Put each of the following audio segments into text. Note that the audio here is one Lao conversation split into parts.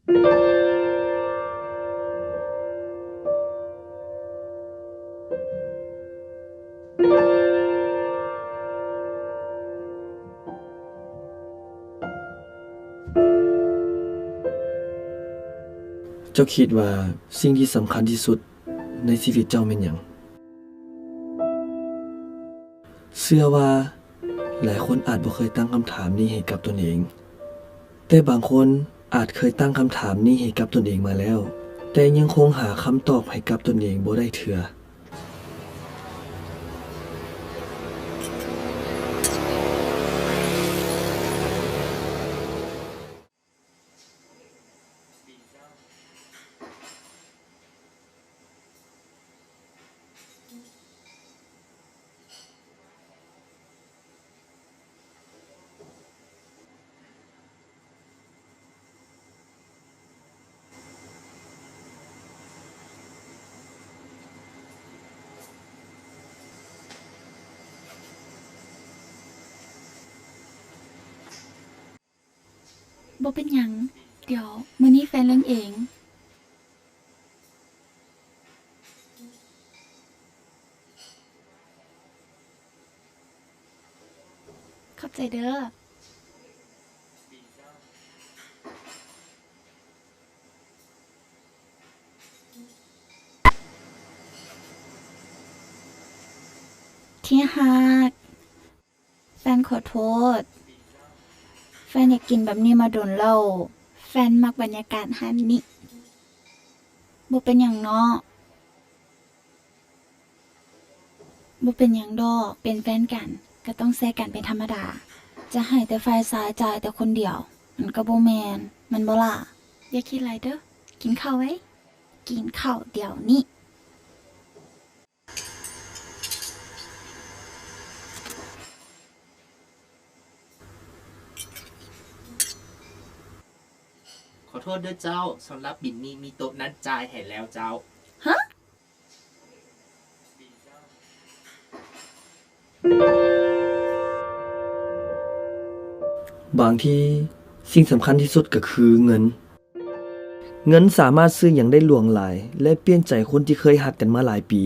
ເຈົ້າຄິດວ່າສິ່ງທີ່ສຳຄັນທີ່ສຸດໃນຊີວິດເຈົ້າແມ່ນຫຍັງ? ເຊື່ອວ່າຫຼາຍຄົນອາດບໍ່ເຄີຍຕັ້ງຄຳຖາມນີ້ໃຫ້ກັບຕົນເອງ, ແຕ່ບາງຄົນອາດເຄີຍຕັ້ງຄຳຖາມນີ້ໃຫ້ກັບຕົນເອງມາແລ້ວ, ແຕ່ຍັງຄົງຫາຄຳຕອບໃຫ້ກັບຕົນເອງບໍ່ໄດ້ເທື່ອ. ບໍ່ເປັນຫຍັງ, ດຽວມື້ນີ້ແຟນເລື່ອງເອງ. ຂອບໃຈເດີ້. ທີ່ຮັກ, ແຟນຂໍໂທດ. ແຟນຢາກກິນແບບນີ້ມາດົນແລ້ວ. ແຟນມັກບັນຍາກາດຮ້ານນີ້. ບໍ່ເປັນຫຍັງເນາະ. ບໍ່ເປັນຫຍັງດອກ, ເປັນແຟນກັນກໍຕ້ອງໃຊ້ກັນເປັນທຳມະດາ. ຈະໃຫ້ແຕ່ຝ່າຍຊາຍຈ່າຍແຕ່ຄົນດຽວ, ມັນກໍບໍ່ແມ່ນ, ແມ່ນບໍ່ລະ? ຢ່າຄິດຫຼາຍເດີ້, ກິນເຂົ້າໄວ້, ກິນເຂົ້າດຽວນີ້. ຂໍໂທດເດີ້ເຈົ້າ, ສຳລັບບິນນີ້ມີໂຕະນັ້ນຈ່າຍໃຫ້ແລ້ວເຈົ້າ. ຮະ? ບາງທີສິ່ງສຳຄັນທີ່ສຸດກໍຄືເງິນ. ເງິນສາມາດຊື້ຫຍັງໄດ້ຫຼວງຫຼາຍ ແລະ ປ່ຽນໃຈຄົນທີ່ເຄີຍຮັກກັນມາຫຼາຍປີ.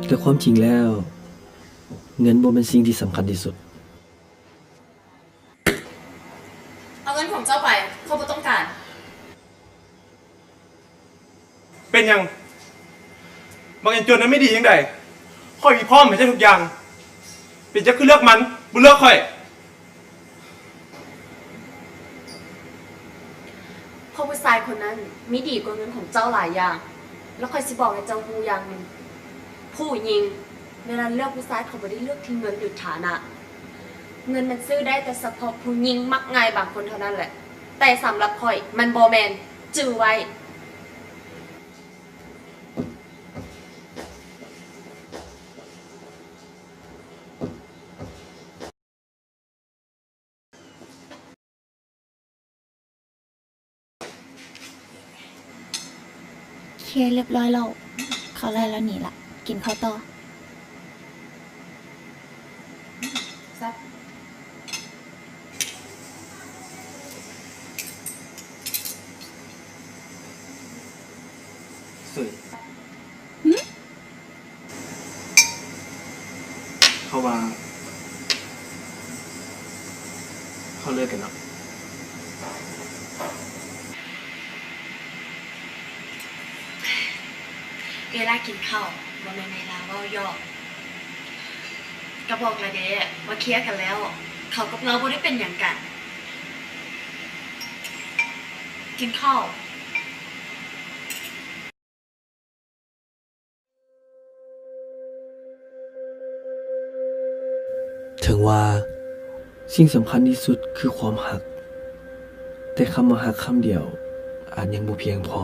ແຕ່ຄວາມຈິງແລ້ວ, ເງິນບໍ່ແມ່ນສິ່ງທີ່ສຳຄັນທີ່ສຸດ. ເອົາເງິນຂອງເຈົ້າໄປ, ຂ້ອຍບໍ່ຕ້ອງການ. ເປັນຫຍັງ? ບັກອີ່ຈົນນັ້ນມີດີຈັ່ງໃດ? ຂ້ອຍມີພ້ອມໃຫ້ເຈົ້າທຸກຢ່າງ. ເປັນຫຍັງເຈົ້າຄືເລືອກມັນ, ບໍ່ເລືອກຂ້ອຍ? ເພາະຜູ້ຊາຍຄົນນັ້ນມີດີກວ່າເງິນຂອງເຈົ້າຫຼາຍຢ່າງ. ແລ້ວຂ້ອຍຊິບອກໃຫ້ເຈົ້າຮູ້ຢ່າງໜຶ່ງ, ຜູ້ຍິງເວລາເລືອກຜູ້ຊາຍ ເຂົາບໍ່ໄດ້ເລືອກທີ່ເງິນ ຫຼື ຖານະ. ເງິນມັນຊື້ໄດ້ແຕ່ສະເພາະຜູ້ຍິງມັກງ່າຍບາງຄົນເທົ່ານັ້ນແຫຼະ. ແຕ່ສຳລັບຂ້ອຍມັນບໍ່ແມ່ນ. ຈື່ໄວ້. ເຄ ລຽບຮ້ອຍແລ້ວ. ເຂົ້າໄດ້ແລ້ວ ໜີລະ. ກິນເຂົ້າຕໍ່. ແຊບ. ເສີຍ. ຫຶ? ເພາະວ່າເຮົາເລີກກັນເນາະ. ເວລາກິນເຂົ້າ ບໍ່ແມ່ນເວລາເວົ້າຢອກ. ກໍບອກແລ້ວເດ້ວ່າເຄຍກັນແລ້ວ, ເຂົາກັບເຮົາບໍ່ໄດ້ເປັນຫຍັງກັນ. ກິນເຂົ້າ. ເຖິງວ່າສິ່ງສຳຄັນທີ່ສຸດຄືຄວາມຮັກ, ແຕ່ຄຳວ່າຮັກຄຳດຽວອາດຍັງບໍ່ພຽງພໍ.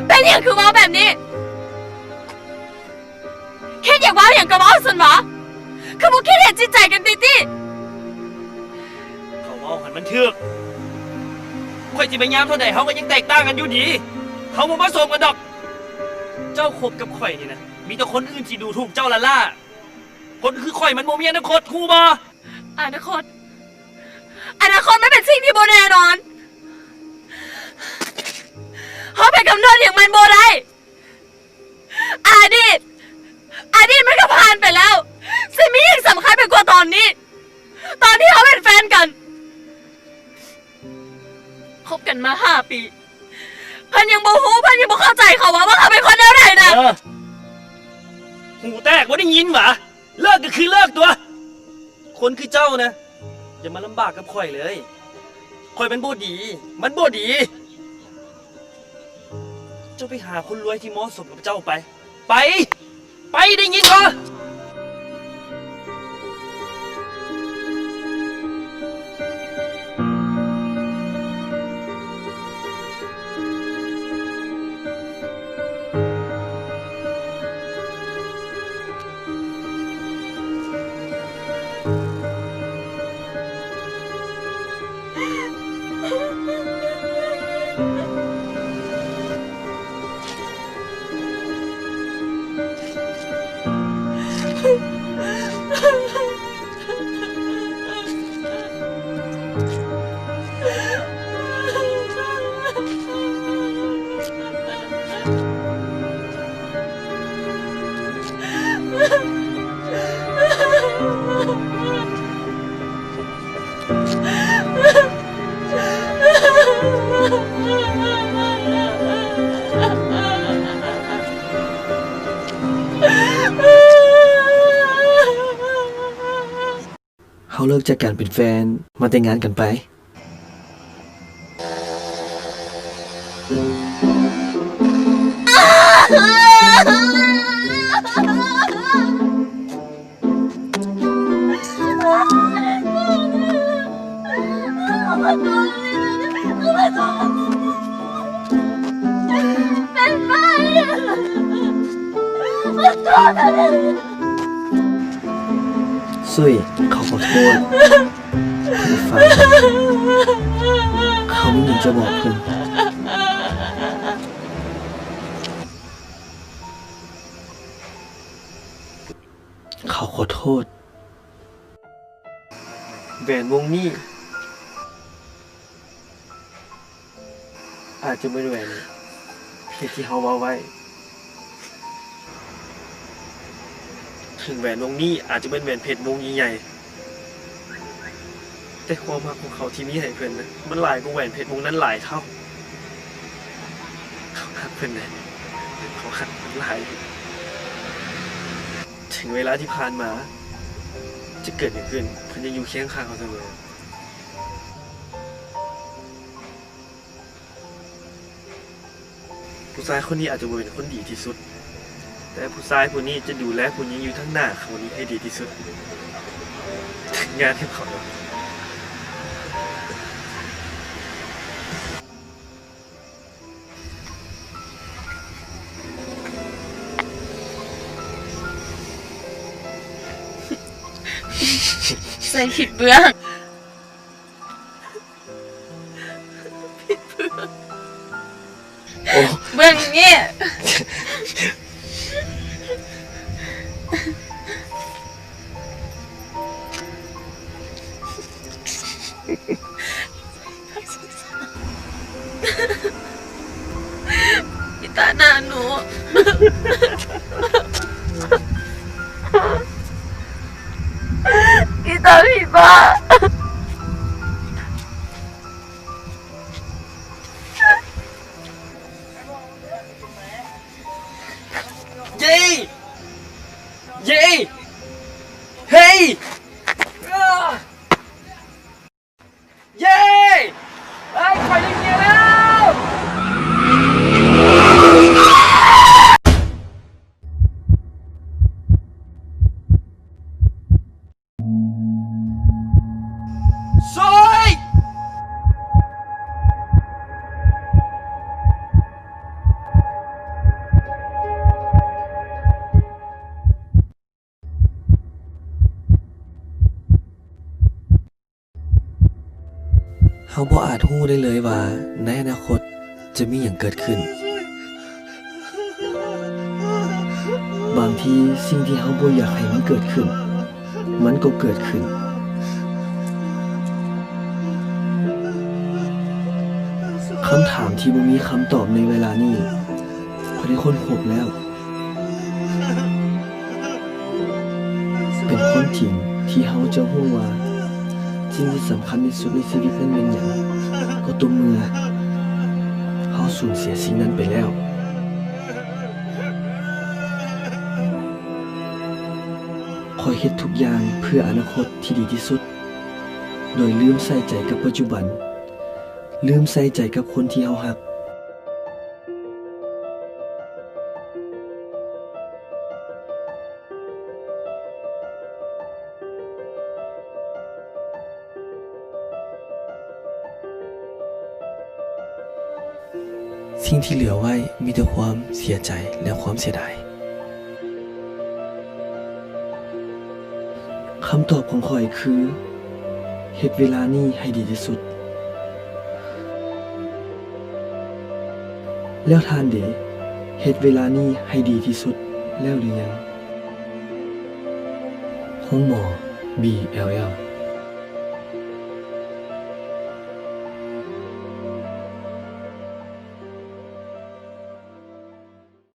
ເປັນຫຍັງຄືເວົ້າແບບນີ້? ຄິດຢາກເວົ້າຫຍັງກໍເວົ້າຊັ້ນຫວາ? ຄືບໍ່ຄິດເຫັນຈິດໃຈກັນຕິຕິ? ເຂົາເວົ້າຫັ້ນມັນຖືກ. ຂ້ອຍຊິພະຍາຍາມເທົ່າໃດ ເຮົາກໍຍັງແຕກຕ່າງກັນຢູ່ດີ. ເຮົາບໍ່ມາສົມກັນດອກ. ເຈົ້າຄົບກັບຂ້ອຍນີ້ນະ ມີແຕ່ຄົນອື່ນຊິດູຖູກເຈົ້າລ້າໆ. ຄົນຄືຂ້ອຍມັນບໍ່ມີອະນາຄົດ, ຮູ້ບໍ່? ອະນາຄົດ? ອະນາຄົດມັນເປັນສິ່ງທີ່ບໍ່ແນ່ນອນ. ເຮົາໄປກຳນົດຫຍັງມັນບໍ່ໄດ້. ອະດີດ, ອະດີດມັນກໍຜ່ານໄປແລ້ວ. ຊິມີຫຍັງສຳຄັນໄປກວ່າຕອນນີ້? ຕອນທີ່ເຮົາເປັນແຟນກັນ, ຄົບກັນມາຫ້າປີ, ເພິ່ນຍັງບໍ່ຮູ້, ເພິ່ນຍັງບໍ່ເຂົ້າໃຈເຂົາວ່າ, ວ່າເຂົາເປັນຄົນແນວໃດນະ. ເອີ, ຫູແຕກ, ບໍ່ໄດ້ຍິນຫວາ? ເລີກກໍຄືເລີກຕົວະ. ຄົນຄືເຈົ້ານະ ຢ່າມາລຳບາກກັບຂ້ອຍເລີຍ. ຂ້ອຍມັນບໍ່ດີ, ມັນບໍ່ດີ. ເຈົ້າໄປຫາຄົນລວຍທີ່ເໝາະສົມກັບເຈົ້າໄປ. ໄປ! ໄປ! ໄດ້ຍິນບໍ່? ເຮົາເລີກຈາກການເປັນແຟນ ມາແຕ່ງງານກັນໄປ. ຊຸຍ ເຂົາຂໍໂທດ. ເຂົາມີຫຍັງຈະບອກເພິ່ນ. ເຂົາຂໍໂທດ. ແຫວນວົງນີ້ອາດຈະແມ່ນແຫວນເພັດທີ່ເຮົາເວົ້າໄວ້. ເຖິງແຫວນວົງນີ້ອາດຈະແມ່ນແຫວນເພັດວົງໃຫຍ່ໆ, ແຕ່ຄວາມຮັກຂອງເຂົາທີ່ມີໃຫ້ເພິ່ນນະ ມັນຫຼາຍກວ່າແຫວນເພັດວົງນັ້ນຫຼາຍເທົ່າ. ເຂົາຮັກເພິ່ນເດ້, ເຂົາຮັກເພິ່ນຫຼາຍ. ເຖິງເວລາທີ່ຜ່ານມາຈະເກີດຫຍັງຂຶ້ນ, ເພິ່ນຍັງຢູ່ຄຽງຂ້າງເຮົາສະເໝີ. ຜູ້ຊາຍຄົນນີ້ອາດຈະບໍ່ເປັນຄົນດີທີ່ສຸດ, ແຕ່ຜູ້ຊາຍຜູ້ນີ້ຈະດູແລຜູ້ຍິງຢູ່ທາງໜ້າເຂົານີ້ໃຫ້ດີທີ່ສຸດ. ງານທີ່ເຂົາ ໃສ່ຜິດເບື້ອງ. ໂອ້ ເບິ່ງນີ້ ອີຕາໜ້າໜູ ອີຕາຜີບ້າ. ເຢ້ ເຢ້ ເຮີ້ຍ ເຢ້ ໄອ້ ຂ້ອຍໄດ້ເມຍແລ້ວ. ຊ່ວຍ! ເຮົາບໍ່ອາດຮູ້ໄດ້ເລີຍວ່າໃນອະນາຄົດຈະມີຫຍັງເກີດຂຶ້ນ. ບາງທີສິ່ງທີ່ເຮົາບໍ່ຢາກໃຫ້ມັນເກີດຂຶ້ນ ມັນກໍເກີດຂຶ້ນ. ຄຳຖາມທີ່ບໍ່ມີຄຳຕອບໃນເວລານີ້ ຂ້ອຍໄດ້ຄົ້ນພົບແລ້ວ. ເປັນຄວາມຈິງທີ່ເຮົາຈະຮູ້ວ່າ ສິ່ງທີ່ສຳຄັນທີ່ສຸດໃນຊີວິດນັ້ນແມ່ນຫຍັງ ກໍຕໍ່ເມື່ອເຮົາສູນເສຍສິ່ງນັ້ນໄປແລ້ວ. ຂ້ອຍເຮັດທຸກຢ່າງເພື່ອອະນາຄົດທີ່ດີທີ່ສຸດ ໂດຍລືມໃສ່ໃຈກັບປັດຈຸບັນ, ລືມໃສ່ໃຈກັບຄົນທີ່ເຮົາຮັກ. ສິ່ງທີ່ເຫຼືອໄວ້ມີແຕ່ຄວາມເສຍໃຈ ແລະ ຄວາມເສຍດາຍ. ຄຳຕອບຂອງຂ້ອຍຄື ເຮັດເວລານີ້ໃຫ້ດີທີ່ສຸດ. ແລ້ວທ່ານເດ ເຮັດເວລານີ້ໃຫ້ດີທີ່ສຸດແລ້ວຫຼືຍັງ? ໂຮງໝໍ ບີແອລແອລ.